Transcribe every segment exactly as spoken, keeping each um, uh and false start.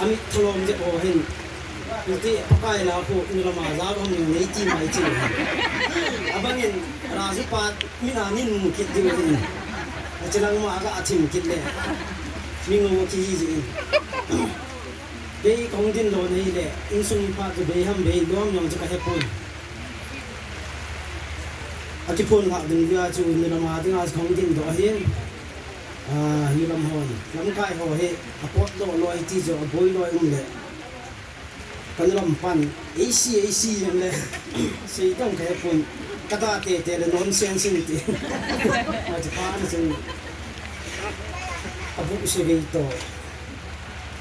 Amit thalom jep ho hin, iti Pakai la khu nulam a jao ham nei ti mai chi. Abangin Raju pa mina nin mu kit diu hin. Achilang ma ga athim kit le. Mingo ki hi ji in. Kei kong din lo nei le, insung pa tu bei ham bei lom nong chu ka hepon. Akiphon lhah ding dia chu nulam a dinga kong din doh ahin. Ah, nulam hon, lamkai ho hi, apot lo lo iti jo, aboi lo um le. Ka nulam pan, eisi, eisi, yam le. Sei tong ka hepon, ka da te te le nonsense in ti. Achi pa na chun, abu se vei to.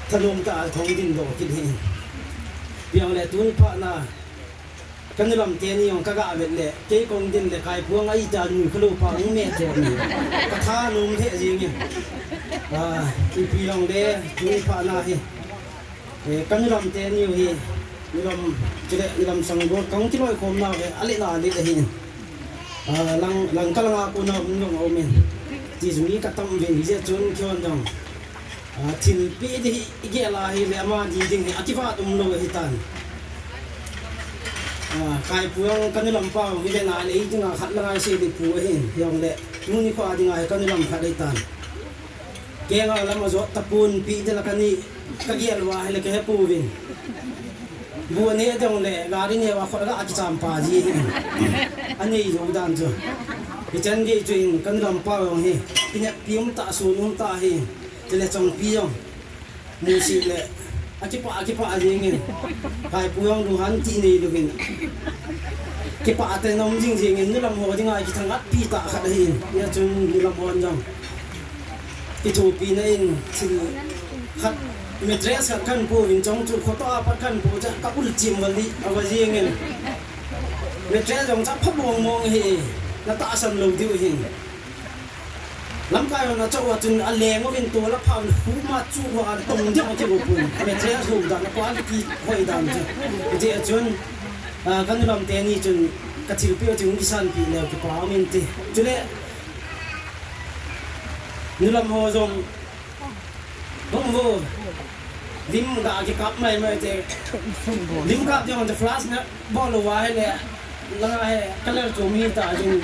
Thalom ta a kong din doh kit hin. Piang le tun pa na, Ka nulam teni jong ka ga vet le, kei kong din le Kaipuang a ita nu kha lo pa hung me to ni. Ka tha nom the jing in. Ah, ipi jong le, tuni pha na hi. Eh, ka nulam teni hi, nulam, chule, nulam sang go, kong kiloi khom na ve, ale na le hi. Ah, lang, lang ka lang a ko na hung jong a um in. Ti jong i ka tam ve, hi je chun kion jong. Ah, thilpeh di hi, i gel a hi le ama di ding hi, akivat um lou hi tan. Ah, Kaipuang ka nulam pa hi le na le i dinga khat la ngai se di pu hi, jong le, tuni kho a dinga hi ka nulam khat hi tan. Kei nga lam a jot tapon pi di la ka ni, ka gel uva hi le ka he pu vin. Bu a ne dong le, gari ne uva khut a ga kicham pa ji hi. A nei jou dan chu. Hichan gei chu in ka nulam pa jong hi. Kineppi um ta, sun um ta hi. Chule chongpi jong. Musit le. Akipah, akipah a jing in. Kaipu jong lunghan ti nei lou vin. Kipah te nom jing jing in. Nulam ho dinga kithangvah pi tah khat ahi in. Hia chun nulam hon jong. Kithopi na in thil khat, mattress khat kan pu in chong chu khoto a pat kan pu cha ka ul chim vali a va jing in. Mattress jong cha pha mong mong hi, na tahsan lou diu hin. Lamkai hon a chou a chun a leng uvin tol a pha un hu ma chu va an tong diu a kigo pun. Mattress hu dan a quality hoi dan chu. Hiti a chun, ah, ka nulam teni chun ka thilpeh u chun kisanpeh leu kipa um in ti. Chule, Nulam ho jong, hung vo, lim ga kikap mai mai te. Lim kap jong te flash na bol uva hi le, langa hi color chu mi ta jing.